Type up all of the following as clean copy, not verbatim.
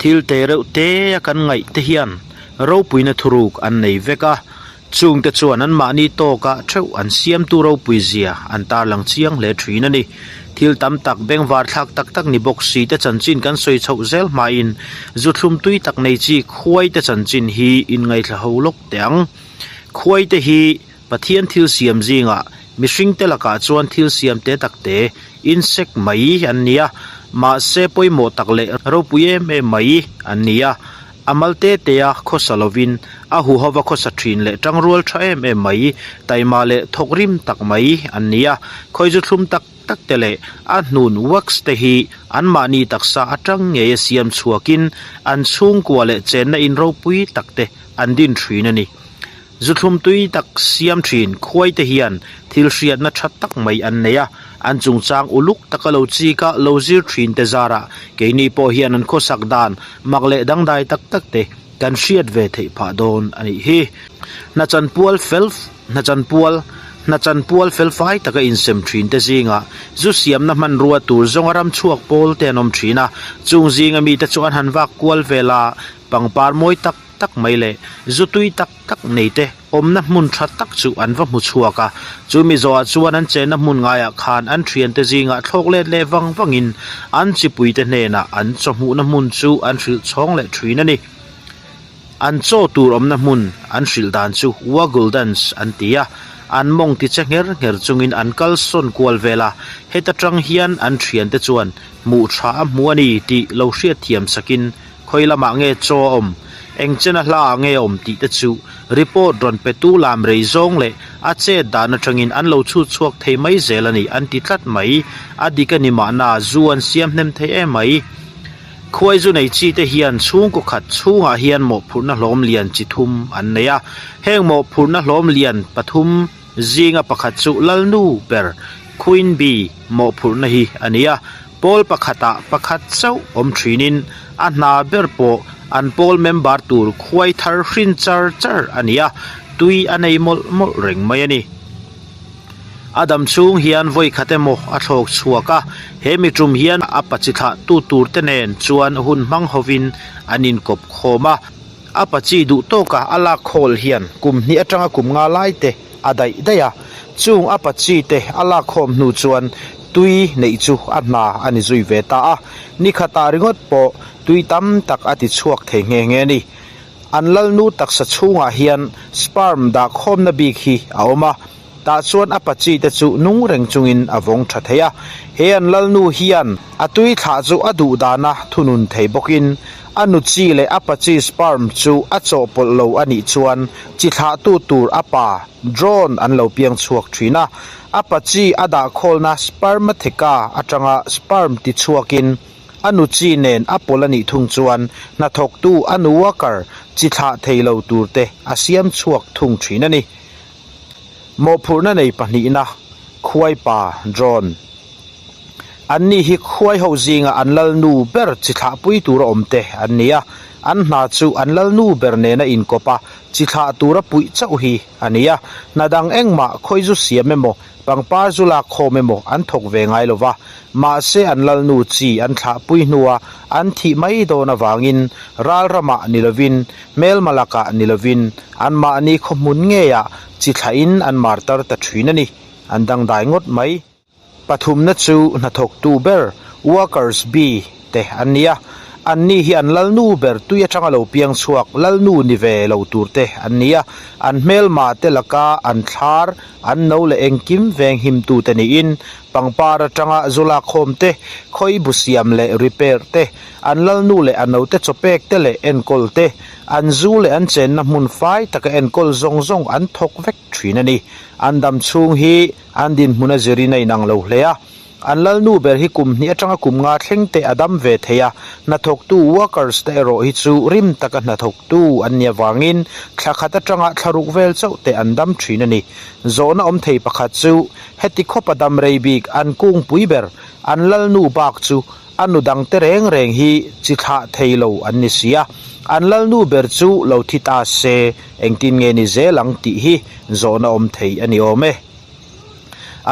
Thil te reuh te a kan ngaih te hian ropuina thuruk an nei vek a, chungte chuan anmahni tawkah theuh an siamtu ropui zia an tarlang chiang hle thin a ni. Thil tam tak bengvar thlak tak tak ni bawk si te chanchin kan sawi chhoh zel hmain zu thlum tui tak nei chi khuai te chanchin hi inngaithla ho lawk teh ang. Khuai te hi Pathian thil siam zingah mihringte lakah chuan thil siam te tak te, insect, mai an ni a, mahse pawimawh tak leh ropui em em mai an ni a. A mal te te a khawsa lovin a huhova khawsa thin leh tangrual tha em em mai, taima leh thawk rim tak mai an ni a. Khawi zu thlum tak tak te leh a hnun wax te hi anmahni taksa atang ngei a siam chhuakin an chhungkua leh chenna in ropui tak te an din thin a ni. Zu thlum tui tak siam thin khuai te hian thil hriatna tha tak mai an nei a, an chungchang uluk taka lo chik a lo zir thin te zarah keini pawh hian an khawsak dan mak leh dangdai tak tak te kan hriat ve theih phah dawn a nih hi. Hna chanpual fel Hna chanpual Hna chanpual fel fai taka insem thin te zingah zu siamna hmanrua tur zawnga ram chhuak pawl te an awm thin a, chung zinga mite chu an han vak kual vel a, pangpar mawi tak tak mai leh zu tui tak tak nei te awmna hmun tha tak chu an va hmu chhuak a. Chu mi zawhah chuan an chenna hmun ngaiah khan an thiante zingah thlawk let leh vang vangin an chipuite hnenah an chawhmuhna hmun chu an hrilh chhawng leh thin a ni. An chaw tur awmna hmun an hrilh dan chu Waggle Dance an ti a, an mawng ti che ngher ngher chungin an kal sawn kual vel a, heta tang hian an thiante chuan hmuh tha a hmu a ni tih lo hriatthiam sakin Khawi lamah nge chaw a awm, eng chena hla ah nge a awm tih te chu report rawn petu lam rei zawng leh a chet dan atangin an lo chhut chhuak thei mai zel a ni an ti tlat mai. A dik a ni mahna zu an siam hnem thei em mai. Khuai zu nei chi te hian chhungkaw khat chhungah hian mawhphurhna hlawm lian chi thum an nei a. Heng mawhphurhna hlawm lian pathum zinga pakhat chu Lalnu ber, Queen Bee, mawhphurhna hi a ni a. Pawl pakhatah pakhat chauh awm thinin a hna ber pawh an pawl member tur khuai thar hrin char char a ni a, tui a nei mawlh mawlh reng mai a ni. A dam chhung hian vawi khat emaw a thlawk chhuak a, he mi tum hian a pachi thlah tu tur te nen chuan hun hmang hovin an inkawp khawm a. A pachi duh tawka a lak khawl hian kum hnih atanga kum nga lai te a daih daih a, chung a pachi te a lak khawm hnu chuan tui neih chu a hna a ni zui ve ta a, ni khatah ringawt pawh tui tam tak a ti chhuak thei nghe nghe a ni. An lalnu taksa chhungah hian sperm dah khawmna bik hi a awm a, Tah chuan a pachi te chu nung reng chungin a vawng tha thei a, he an lalnu hian a tui thlah chu a duh dana thunun thei bawkin a nu chi leh a pachi sperm chu a chawhpawlh lo a nih chuan chi thlahtu tur a pa drone an lo piang chhuak thin a, a pachi a dah khawlna spermatheca atanga sperm ti chhuakin a nu chi nen a pawlh a nih thung chuan hnathawktu a nu worker chi thlah thei lo tur te a siam chhuak thung thin a ni. Mawhphurhna nei pahnihna, Khuai pa, Drone. An ni hi khuai ho zinga an lalnu ber chi thlahpui tura awm te an ni a, an hna chu an lalnu ber nena inkawp a, chi thlah tura puih chauh hi a ni a. Hna dang engmah khawi zu siam emaw, pangpar zu lak khawm emaw an thawk ve ngai lo va, mahse an lalnu chi an thlahpui hnua an thih mai dawn avangin ral ramah ni lovin Hmelma lakah ni lovin anmahni khawhmun ngeiah chi thlahin an martar ta thin a ni. An dangdai ngawt mai. Pathumna chu hnathawktu ber, workers bee, te an ni a. Anni hi an lalnu ber tui atanga lo piang chhuak lalnu ni ve lo tur te an ni a. An hmelma te laka an thlar, an no leh engkim veng himtute niin pangpar atanga zu lakkhawm te, khawi bu siam leh repair te, An lalnu leh a note chawpek te leh enkawl te, an zu leh an chenna hmun fai taka enkawl zawng zawng an thawk vek thin a ni. An dam chhung hi an dinhmun a zirin a inang lo hle a. An lalnu ber hi kum hnih atanga kum nga thleng te a dam ve thei a, hnathawktu workers te erawh hi chu rim taka hnathawktu an nih avangin thla khat atanga thla ruk vel chauh te an dam thin a ni. Zawhna awm thei pakhat chu heti khawpa dam rei bik an kungpui ber an lalnu bak chu A nu dangte reng reng hi chi thlah thei lo an ni si a, an lalnu ber chu lo thi ta se engtin nge ni zel ang tih hi zawhna awm thei a ni awm e.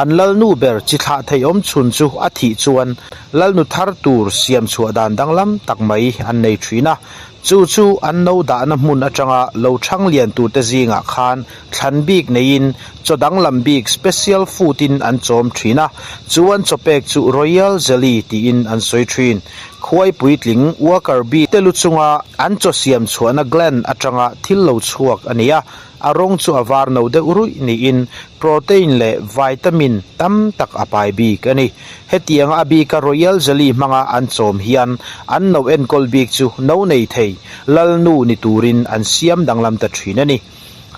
An lalnu ber chi thlah thei awm chhun chu a thih chuan lalnu thar tur siam chhuah dan danglam tak mai an nei thin a. Chu chu an no dahna hmun atanga lo thang lian turte zingah khan thlan bik neiin chaw danglam bik special food in an chawm thin a, chu an chaw pek chu Royal Jelly tiin an sawi thin. Khuai puitling worker bee te lu chunga an chaw siam chhuahna gland atanga thil lo chhuak a ni a, a rawng chu a var no deuh ruih niin protein leh vitamin tam tak a pai bik a ni. Hetianga a bika Royal Jelly hmanga an chawm hian an no enkawl bik chu no nei thei lalnu ni turin an siam danglam ta thin a ni.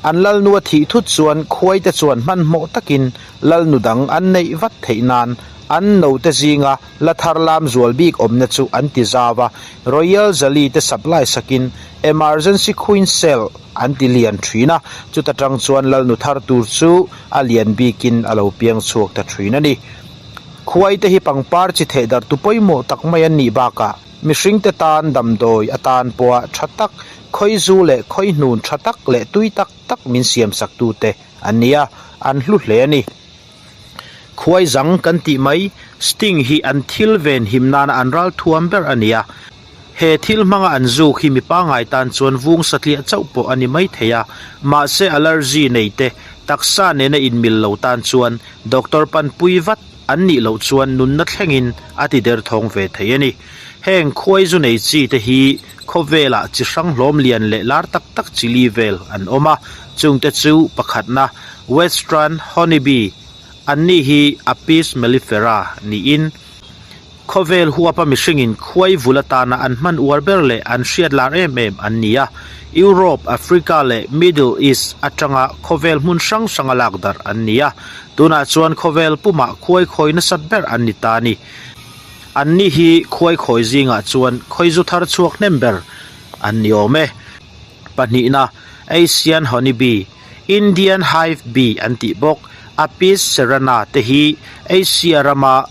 An lalnu a thih thut chuan khuaite chuan hmanhmawh takin lalnu dang an neih vat theih nan an note zinga la thar lam zual bik awmna chu an ti zau a, Royal Jelly te supply sakin Emergency Queen Cell an ti lian thin a, chuta tang chuan lalnu thar tur chu a lian bikin a lo piang chhuak ta thin a ni. Khuaite hi pangpar chi theh darh tu pawimawh tak mai an nih bakah mihringte tan damdawi atan pawha tha tak, khawizu leh khawihnun tha tak leh tui tak tak min siamsak tute an ni a, an hlu hle a ni. Khuai zang kan tih mai, sting hi an thil ven him nana an ral thuam ber a ni a. He thil hmanga an zuk hi mi pangngai tan chuan vung satliah chauh pawh a ni mai thei a, mahse allergy nei te, taksa nena inmil lo tan chuan doctor panpui vat an nih loh chuan nunna thlengin a ti derthawng ve thei a ni. Heng khuai zu nei chi te hi khawvelah chi hrang hlawm lian leh lar tak tak chi li vel an awm a, chungte chu pakhatna Western Honeybee, anni hi Apis mellifera niin khawvel huapa mihringin khuai vul atana an hman uar ber leh an hriat lar em em an ni a, Europe, Africa leh Middle East atanga khawvel hmun hrang hranga lak darh an ni a, tunah chuan khawvel pumah khuai khawi nasat ber an ni ta a ni. Anni hi khuai khawi zingah chuan khawizu thar chhuak hnem ber an ni awm e. Pahnihna, Asian Honey Bee, Indian Hive Bee an tih bawk, Apis cerana te hi Asia rama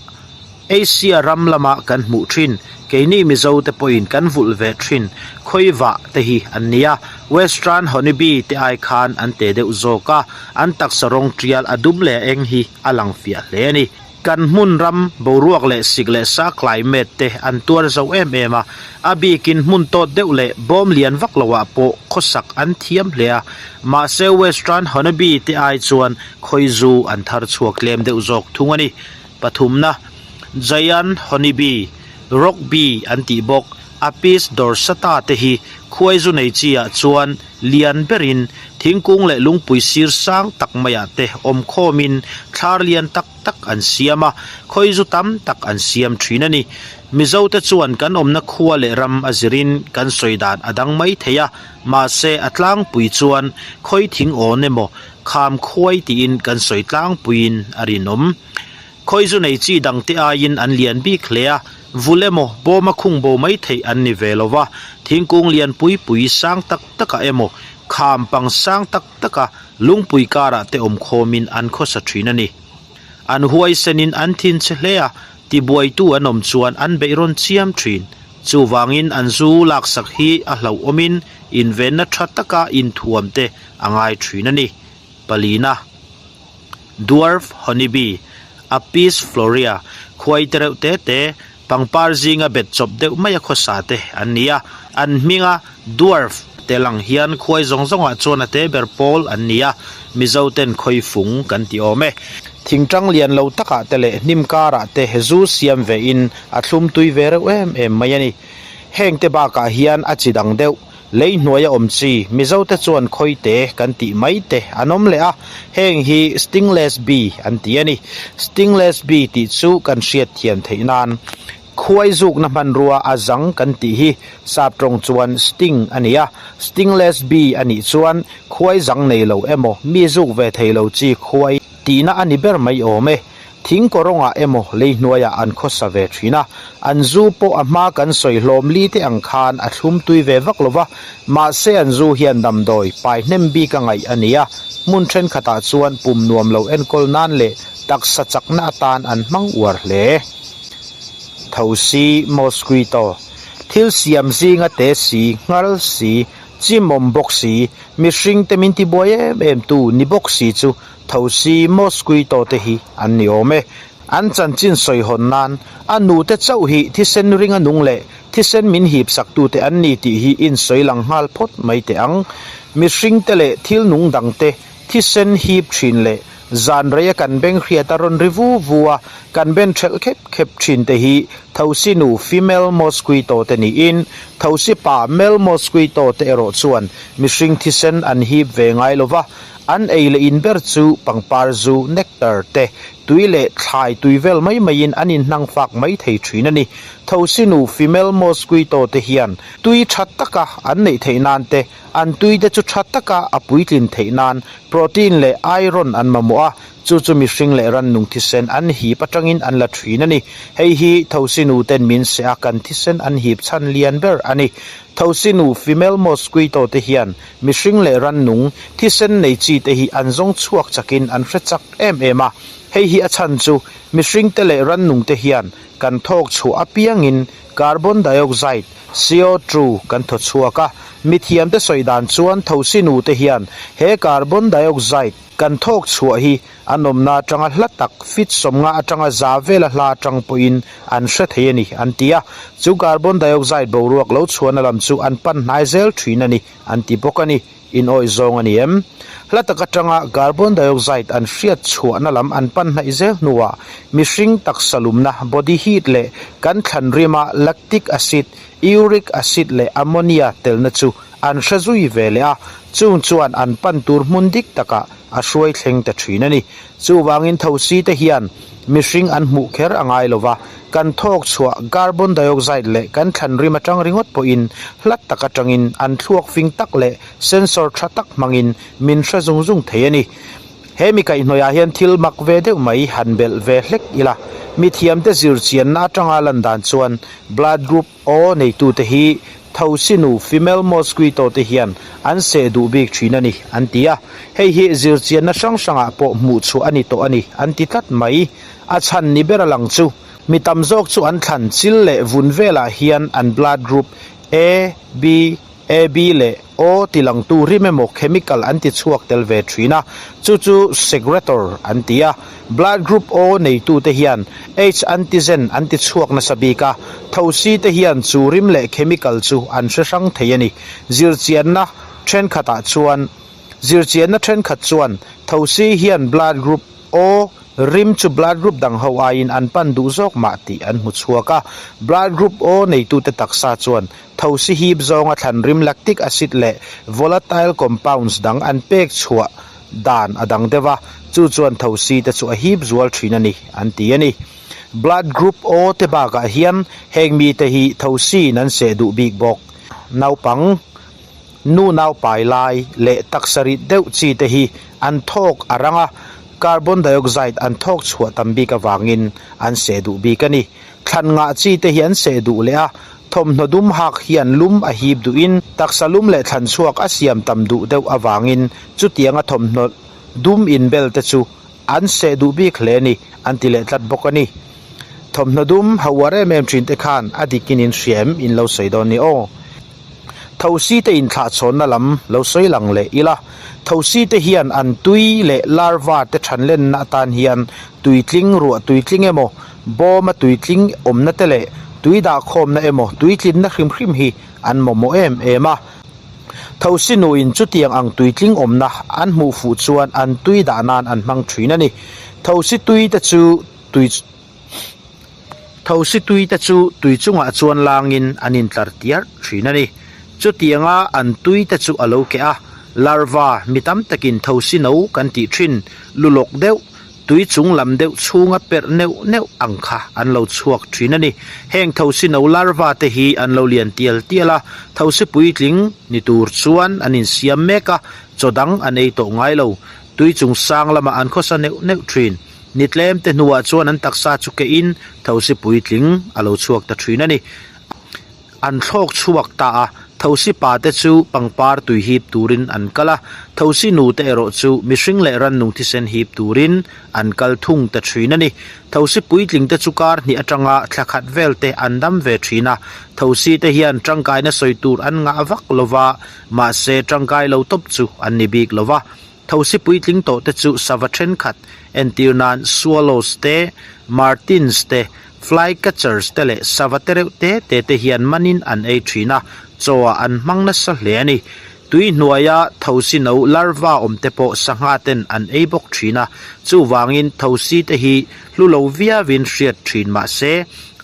Asia ram lama kan hmuh thin, keini Mizo te pawhin kan vulh ve thin khawivah te hi an ni a. Western Honey Bee te ai khan an te deuh zawk a, an taksa rawng tial a dum leh a eng hi a lang fiah hle a ni. Kan hmun ram boruak leh sik leh sa climate te an tuar zo em em a, a bikin hmun tawt deuh leh bawm lian vak loah pawh khawsak an thiam hle a, mahse Western Honeybee te ai chuan khawizu an thar chhuak tlem deuh zawk thung a ni. Pathumna, Giant Honeybee, Rock Bee an tih bawk, Apis dorsata te hi khuaizu nei chi ah chuan lian berin thingkung leh lungpui sir sang tak maiah te awm khawmin thlar lian tak tak an siam a, khawizu tam tak an siam thin a ni. Mizote chuan kan awmna khua leh ram a zirin kan sawi dan a dang mai thei a, mahse a tlangpui chuan khawi thing awn emaw kham khuai tiin kan sawi tlangpuiin a rinawm. Khawizu nei chi dangte aiin an lian bik hle a, vul emaw bawma khung bo mai theih an ni ve lo va, thingkung lian pui pui sang tak takah emaw kham pang sang tak taka lungpui karah te awm khawmin an khawsa thin a ni. An huaisenin an thin che hle a, tibuaitu an awm chuan an beih rawn chiam thin. Chuvangin an zu laksak hi a hlauhawmin invenna tha taka inthuam te a ngai thin a ni. Palina. Dwarf Honeybee, Apis florea, khuai te reuh te te, pangpar zinga bet chawp deuh maia khawsa te an ni a, an hminga dwarf te lang hian khuai zawng zawngah chuan a te ber pawl an ni a, Mizo ten khawi fung kan ti awm e. Thingtang lian lo takah te leh hnim karah te zu siam ve in a thlum tui ve reuh em em mai a ni. Heng te bakah hian a chi dang deuh Lei hnuaia awm chi Mizote chuan khawite kan tih mai te an awm leh a, heng hi stingless bee an ti a ni. Stingless bee tih chu kan hriat thiam theih nan khuai zukna hmanrua a zang kan tih hi sap tawng chuan sting a ni a, stingless bee a nih chuan khuai zang nei lo emaw mi zuk ve thei lo chi khuai tihna a ni ber mai awm e. Thing kawrawngah emaw lei hnuaiah an khawsa ve thin a, an zu pawh a hma kan sawi hlawm li te ang khan a thlum tui ve vak lo va, mahse an zu hian damdawi pai hnem bik a ngaih a ni a, hmun thenkhatah chuan pum nuam lo enkawl nan leh taksa chakna atan an hmang uar hle. Thosi, mosquito, thil siam zinga te si, nghal si. Chimawm bawk si, mihringte min tibuai em em tu ni bawk si chu thosi mosquito te hi an ni awm e. An chanchin sawi hawn nan a nute chauh hi thisen ringa nung leh thisen min hip sak tute an ni tih hi insawi lang nghal phawt mai teh ang. Mihringte leh thil nung dangte thisen hip thin leh zan reia kan beng hriat a rawn ri vu vu a, kan ben thelh khep khep thin te hi thosi nu female mosquito te niin thosi pa male mosquito te erawh chuan mihring thisen an hip ve ngai lo va, an ei leh in ber chu pangpar zu nectar te tui leh thlai tui vel mai maiin an inhnang fak mai thei thin a ni. Thosi nu female mosquito te hian tui tha taka an neih theih nan te An tuite chu tha taka a puitlin theih nan protein leh iron an mamawh a, chu chu mihring leh rannung thisen an hip atangin an la thin a ni. Hei hi thosi nu ten min seh a kan thisen an hip chhan lian ber a ni. Thosi nu, female mosquito, te hian mihring leh rannung thisen nei chi te hi an zawng chhuak chakin an hre chak em em a. Hei hi a chhan chu mihring te leh rannung te hian kan thawk chhuah apiangin carbon dioxide, CO2, kan thaw chhuak a, mithiamte sawi dan chuan thosi nute hian he carbon dioxide kan thawk chhuah hi an awmna atanga hla tak feet 50 atanga za vela hla atang pawhin an hre thei a ni an ti a, chu carbon dioxide boruak lo chhuahna lam chu an pan hnai zel thin a ni an ti bawk a ni. In awih zawng a ni em? Hla tak atanga carbon dioxide an hriat chhuahna lam an pan hnaih zel hnuah mihring taksa lumna, body heat, leh kan thlan rima lactic acid, uric acid leh ammonia telna chu an hre zui ve leh a, chung chuan an pan tur hmun dik takah a hruai thleng ta thin a ni. Chuvangin thosi te hian mihring an hmuh kher a ngai lo va, kan thawk chhuah carbon dioxide leh kan thlan rim atang ringawt pawhin hla tak atangin an thluak fing tak leh sensor tha tak hmangin min hre zung zung thei a ni. He mi kaihhnawihah hian thil mak ve deuh mai han belh ve hlek ila, mithiamte zirchianna atanga lan dan chuan blood group Aw neitute hi thosi nu, female mosquito, te hian an seh duh bik thin a ni, an ti a. Hei hi zirchianna hrang hrangah pawh hmuh chhuah a ni tawh a ni, an ti tlat mai. A chhan ni ber a lang chu, mi tam zawk chu an thlan chil leh vun velah hian an blood group A, B, AB leh O ti langtu rim emaw chemical an ti chhuak tel ve thin a, chu chu secretor an ti a. Blood group O neitute hian H antigen an ti chhuak nasa bik a, thosi te hian chu rim leh chemical chu an hre hrang thei a ni. Zirchianna thenkhatah chuan Zirchianna thenkhat chuan thosi hian blood group O rim chu blood group dang ho aiin an pan duh zawk mah tih an hmu chhuak a. Blood group O neitute taksa chuan Thosi hip zawnga thlan rim lactic acid leh volatile compounds dang an pek chhuah dan a dang deuh a, chu chuan thosi te chu a hip zual thin a ni, an ti a ni. Blood group O te bakah hian heng mite hi thosi in an seh duh bik bawk. Naupang, nu naupai lai leh taksa rit deuh chi te hi an thawk a rang a, carbon dioxide an thawk chhuah tam bik avangin an seh duh bik a ni. Thlan ngah chi te hi an seh duh leh a, thawmhnaw dum hak hian lum a hip duhin taksa lum leh thlan chhuak a siam tam duh deuh avangin chutianga thawmhnaw dum inbel te chu an seh duh bik hle ni an ti leh tlat bawk a ni. Thawmhnaw dum ha uar em em thin te khan a dikin in hria em in lo sawi dawn ni aw. Thosi te inthlahchhawnna lam lo sawi lang leh ila, thosi te hian an tui leh larva te thanlenna atan hian tuitling ruah tuitling emaw, bawma tuitling awmna te leh tui dahkhawmna emaw tuitlinna hrim hrim hi an mamawh em em a. Thosi nuin chutiang ang tuitling awmna an hmuh fuh chuan an tui dah nan an hmang thin a ni. Thosi tui te chu tui. Thosi tui te chu tui chungah chuan langin an intlar tiar thin a ni. Chutianga an tui te chu a lo keh a, larva mi tam takin thosi no kan tih thin, lu lawk deuh, tui chung lam deuh chhunga perh neuh neuh ang kha an lo chhuak thin a ni. Heng thosi no larva te hi an lo lian tial tial a, thosi puitling ni tur chuan an insiam mek a, chaw dang an ei tawh ngai lo. Tui chung sang lamah an khawsa neuh neuh thin. Ni tlem te hnuah chuan an taksa chu kehin thosi puitling a lo chhuak ta thin a ni. An thlawk chhuak ta a. Thosi pa te chu pangpar tui hip turin an kal a, thosi nu te erawh chu mihring leh rannung thisen hip turin an kal thung ta thin a ni. Thosi puitling te chu kar hnih atanga thla khat vel te an dam ve thin a, thosi te hian tangkaina sawi tur an ngah vak lo va, mahse tangkai lo tawp chu an ni bik lo va. Thosi puitling tawh te chu sava thenkhat entir nan swallows te, martins te, flycatchers te leh sava te reuh te te te hian manin an ei thin a, chaw ah an hmang nasa hle a ni. Tui hnuaia thosi no larva awm te pawh sangha ten an ei bawk thin a, chuvangin thosi te hi hlu lo viauin hriat thin mahse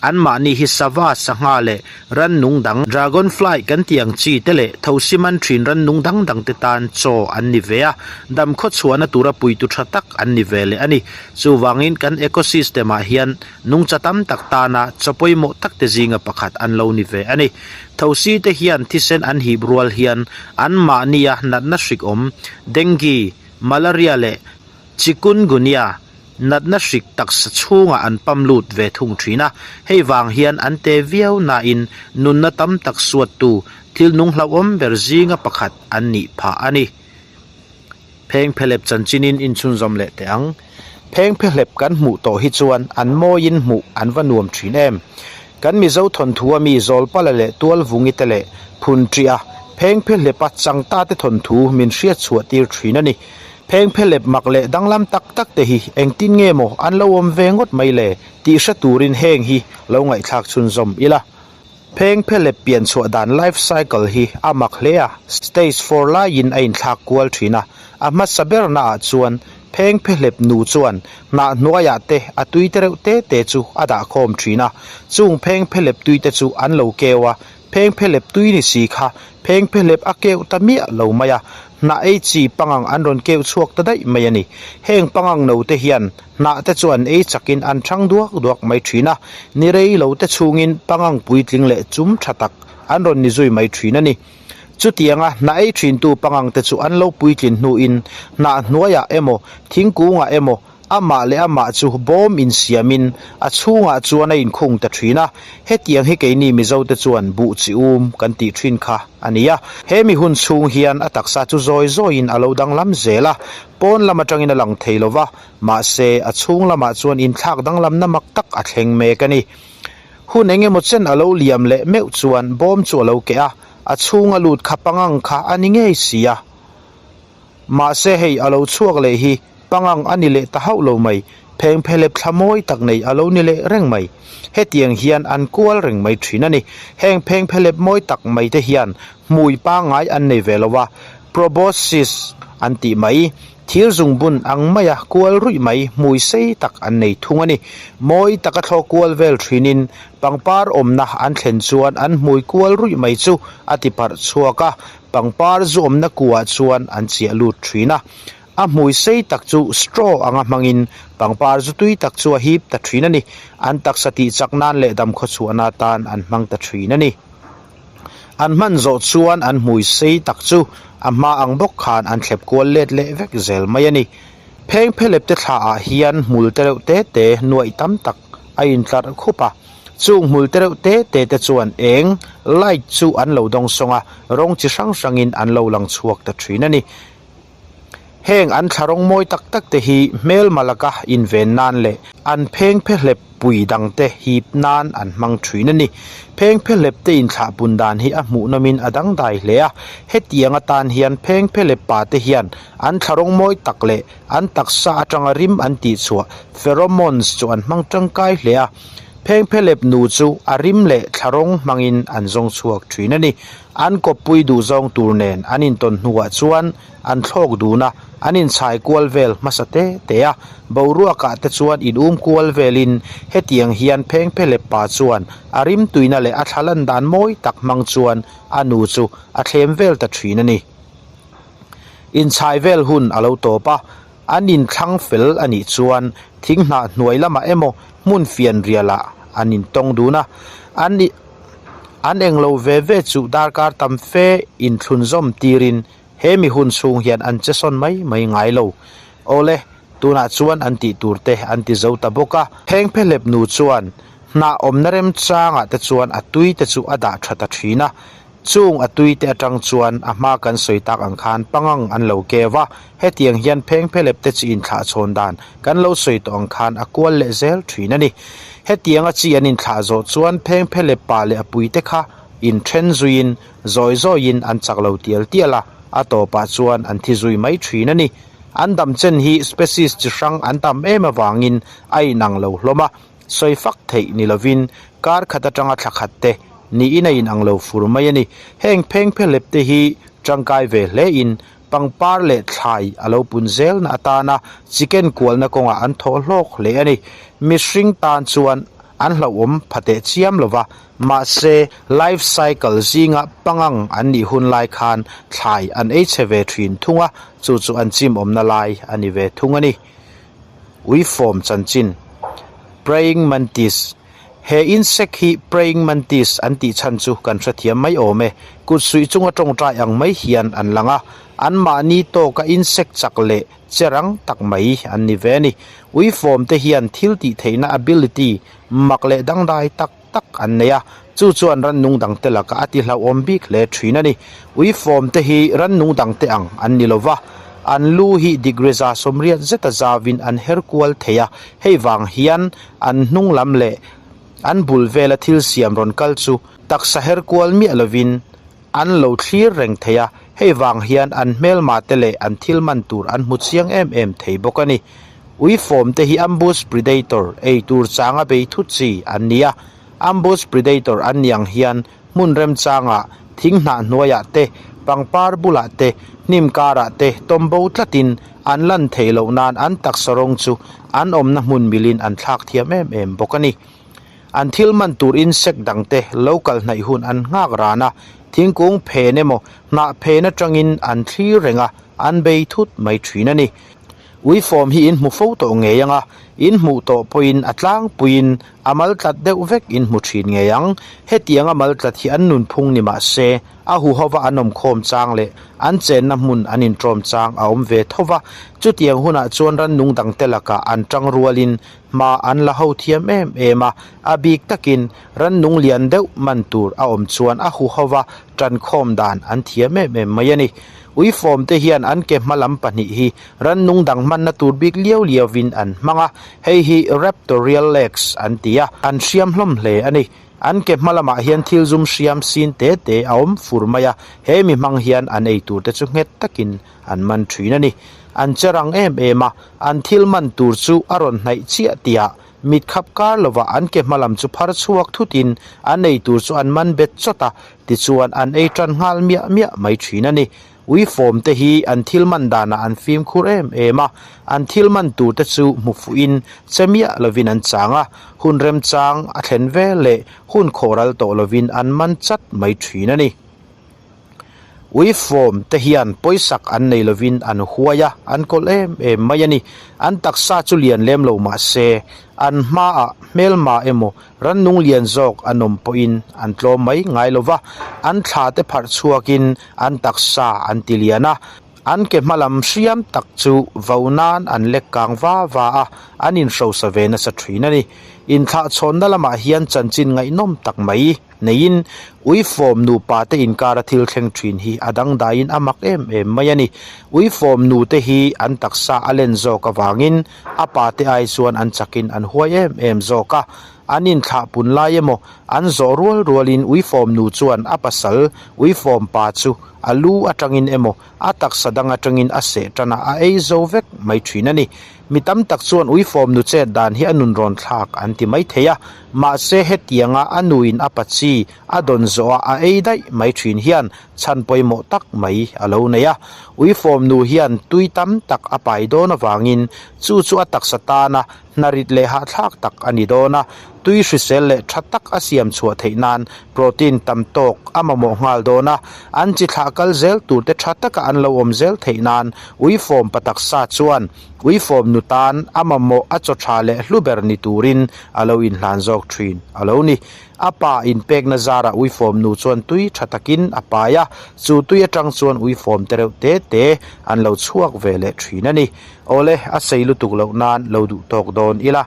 anmahni hi sava, sangha leh rannung dang, dragonfly kan tih ang chi te leh thosi man thin rannung dang dang te tan chaw an ni ve a, dam khawchhuahna tura puitu tha tak an ni ve leh a ni. Chuvangin kan ecosystem ah hian nungcha tam tak tana chaw pawimawh tak te zinga pakhat an lo ni ve a ni. Thosi te hian thisen an hip rual hian anmahnia natna hrik awm, dengue, malaria leh chikungunya natna hrik taksa chhungah an pam lut ve thung thin a. Hei vang hian an te viau nain nunna tam tak suattu thil nung hlauhawm ber zinga pakhat an nih phah a ni. Phengphehlep chanchinin inchhunzawm leh teh ang. Phengphehlep kan hmuh tawh hi chuan an mawiin hmuh an va nuam thin em. Kan Mizo thawnthu a mi Zawlpala leh Tualvungi te leh Phunṭiah Phengphehlepa changta te thawnthu min hriat chhuah tir thin a ni. Phengphehlep mak leh danglam tak tak te hi engtin nge maw an lo awm ve ngawt mai le tih hre turin heng hi lo ngaihthlak chhunzawm ila. Phengphehlep pian chhuah dan life cycle hi a mak hle a, stage four laiin a inthlak kual thin a, a hmasa berna ah chuan phengphehlep nu chuan hnah hnuaiah te a tui te reuh te te chu a dah khawm thin a, chung phengphehlep tui te chu an lo keu a, phengphehlep tui ni si kha phengphehlep a keuh ta miah lo mai a, hnah ei chi pangang an rawn keuh chhuak ta daih mai a ni. Heng pangang no te hian Hnah te chuan ei chakin an thang duak duak mai thin a, ni rei lo te chhungin pangang puitling leh chum tha tak an rawn ni zui mai thin a ni. Chutianga hnah ei thintu pangang te chu an lo puitlin hnuin hnah hnuaiah emaw thingkungah emaw amah leh amah chu bawm insiamin a chhungah chuan a inkhung ta thin a, hetiang hi keini Mizo te chuan buh chi um kan tih thin kha a ni a. He mi hun chhung hian a taksa chu zawi zawiin a lo danglam zel a, pawn lam atangin a lang thei lo va, Mahse, a chhung lamah chuan inthlak danglamna mak tak a thleng mek a ni. Hun eng emaw chen a lo liam leh meuh chuan bawm chu a lo keh a, a chhung a lut kha pangang kha a ni ngei si a. Mahse hei a lo chhuak leh hi pangang a ni leh ta hauh lo mai, phengphelep thla mawi tak nei a lo ni leh reng mai. Hetiang hian an kual reng mai thin a ni. Heng phengphelep mawi tak mai te hian hmui pangngai an nei ve lo a, proboscis an tih mai. Thir zungbun ang maia kual ruih mai hmui sei tak an nei thung a ni. Mawi taka thlawk kual vel thinin pangpar awmna an thlen chuan an hmui kual ruih mai chu a ti parh chhuak a, pangpar zu awmna kuah chuan an chiah lut thin a. A hmui sei tak chu straw anga hmangin pangpar zu tui tak chu a hip ta thin a ni. An taksa tih chak nan leh damkhaw chhuahna atan an hmang ta thin a ni. An hman zawh chuan an hmui sei tak chu a hma ang bawk khan an thlep kual let leh vek zel mai a ni. Phengphehlep te thla ah hian hmul te reuh te te nuaih tam tak a intlarh khup a, chung hmul te reuh te te te chuan eng, light, chu an lo dawng sawng a, rawng chi hrang hrangin an lo lang chhuak ta thin a ni. Heng an thla rawng mawi tak tak te hi hmelma laka inven nan leh an phengphehlep pui dang te hip nan an hmang thin a ni. Phengphehlep te inthlah pun dan hi a hmuhnawmin a dangdai hle a, hetiang atan hian phengphehlep pa te hian an thla rawng mawi tak leh an taksa atanga rim an tihchhuah pheromones chu an hmang tangkai hle a. Phengphehlep nu chu a rim leh thla rawng hmangin an zawng chhuak thin a ni. An kawppui duhzawng tur nen an intawn hnuah chuan an thlawk dun a, an inchhai kual vel hmasa te te a. Boruakah te chuan in um kual velin hetiang hian phengphelep pa chuan a rimtuina leh a thla lan dan mawi tak hmang chuan a nu chu a thlem vel ta thin a ni. Inchhai vel hun a lo tawp a, an inthlang fel a nih chuan thing hnah hnuai lamah emaw hmun fian rialah an intawng dun a, an an englo ve ve chu darkar tam fe inthlunzawm tirin he mi hun chhung hian an che sawn mai mai ngai lo. Awle, tunah chuan an tih tur te an ti zo ta bawk a, phengphehlep nu chuan hnah awmna remchangah te chuan a tui te chu a dah tha ta thin a. Chung a tui te atang chuan a hma kan sawi tak ang khan pangang an lo keu a, hetiang hian phengphelep te chi inthlah chhawn dan kan lo sawi tawh ang khan a kual leh zel thin a ni. Hetianga chi an inthlah zawh chuan phengphelep pa leh a pui te kha inthen zuiin zawi zawiin an chak lo tial tial a, a tawpah chuan an thi zui mai thin a ni. An dam chen hi species chi hrang an tam em avangin a inang lo hlawm a. Sawi fak theih ni lovin kar khat atanga thla khat te niin a inang lo fur mai a ni. Heng phengphehlep te hi tangkai ve hle in pangpar leh thlai a lo pun zelna atana chicken kualna kawngah an thawh hlawk hle a ni. Mihring tan chuan an hlauhawm pha teh chiam lova, mahse life cycle zinga pangang an nih hun lai khan thlai an ei chhe ve thin thung a, chu chu an chim awmna lai a ni ve thung a ni. Uifawm chanchin, Praying Mantis, He insect hi Praying Mantis an tih chhan chu kan hrethiam mai awm e. Kut suih chunga tawngtai ang mai hian an lang a, anmahni tawka insect chak leh che rang tak mai an ni ve a ni. Uifawm te hian thil tih theihna ability mak leh dangdai tak tak an nei a, chu chuan rannung dangte lakah a ti hlauhawm bik hle thin a ni. Uifawmte hi rannung dangte ang an ni lo va, an lu hi degree 180 zeta zauvin an her kual thei a, hei vang hian an hnung lam leh an bul vela thil siam rawn kal chu taksa her kual miah lovin An lo thlir reng thei a, hei vang hian an hmelma te leh an thil man tur an hmu chiang em em thei bawk a ni. Uifawm te hi ambush predator, ei tur changa bei thut chi, an ni a. Ambush predator an ni ang hian hmun remchangah, thing hnah hnuaiah te, pangpar bulah te, hnim karah te tawm bo tlatin an lan theih loh nan an taksa rawng chu an awmna hmun milin an thlak thiam em em bawk a ni. An thil man tur insect dangte lo kal hnaih hun an nghak ran a, thingkung phen emaw hnah phen atangin an thlir reng a, an bei thut mai thin a ni. Uifawm hi in hmu fo tawh ngei ang a, in hmuh tawh pawhin a tlangpuiin a mal tlat deuh vek in hmu thin ngei ang. Hetiang a mal tlat hi an nunphung ni mah se, a huhova an awmkhawm chang leh an chenna hmun an inṭawm chang a awm ve tho va, chutiang hunah chuan rannung dangte lakah an ṭang rualin Hma an la ho thiam em em a, a bik takin rannung lian deuh man tur a awm chuan a huho va tankhawm dan an thiam em em mai a ni. Uifawm te hian an ke hma lam pahnih hi rannung dang hmanna tur bik liau liauvin an hmang a, hei hi raptorial legs an ti a, an hriam hlawm hle a ni. An ke hma lamah hian thil zum hriam sin te te a awm fur mai a, he mi hmang hian an ei tur te chu nghet takin an man thin a ni. An che rang em em a, an thil man tur chu a rawn hnaih chiah tihah mit khap kar lovah an ke hma lam chu phar chhuak thutin an ei tur chu an man bet chawt a, tichuan an ei tan nghal miah miah mai thin a ni. Uifawm te hi an thil man danah an fimkhur em em a, an thil man tur te chu hmu fuhin che miah lovin an chang a, hun remchang a thlen vel leh hun khawhral tawh lovin an man chat mai thin a ni. Uifawm te hian pawisak an nei lovin an huai a, an kawlh em em mai a ni. An taksa chu lian lem lo mah se, an hmaah hmelma emaw rannung lian zawk an awm pawhin an tlawm mai ngai lo va, an thla te pharh chhuakin an taksa an ti lian a, an ke hma lam hriam tak chu vo nan an lek kang va va a, an inhrosa ve nasa thin a ni. Inthlahchhawnna lamah hian chanchin ngaihnawm tak mai. Neiin, uifawm nupa te inkara thil thleng thin hi a dangdaiin a mak em em mai a ni. Uifawm nute hi an taksa a len zawk avangin a pa te ai chuan an chakin an huai em em zawk a. An inthlah pun lai emaw an zawh rual rualin uifawm nu chuan a pasal uifawm pa chu a lu atangin emaw a taksa dang atangin a seh tan a, a ei zo vek mai thin a ni. Mi tam tak chuan uifawm nu chet dan hi a nun rawn thlak an ti mai thei a, mahse hetianga a nuin a pa chi a dawn zawh a a ei daih mai thin hian chhan pawimawh tak mai a lo nei a. Uifawm nu hian tui tam tak a pai dawn avangin chu chu a taksa tana hnarit leh hahthlak tak a ni dawn a, tui hrisel leh tha tak a siam chhuah theih nan protein tam tawk a mamawh nghal dawn a, an chi thlah kal zel tur te tha taka an lo awm zel theih nan uifawm pa taksa chuan uifawm nu tan a mamawh a chaw tha leh hlu ber ni turin a lo inhlan zawk thin a lo ni. A pa inpekna zarah uifawm nu chuan tui tha takin a pai a, chu tui atang chuan uifawm te reuh te te an lo chhuak ve leh thin a ni. Awle, a sei lutuk loh nan lo duh tawk dawn ila.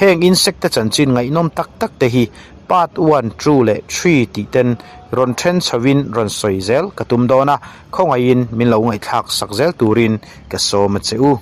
Heng insect te chanchin ngaihnawm tak tak te hi. Part one, two leh three tih ten rawn then chhoin rawn sawi zel ka tum dawn a, khawngaihin min lo ngaihthlak sak zel turin ka sawm a che u.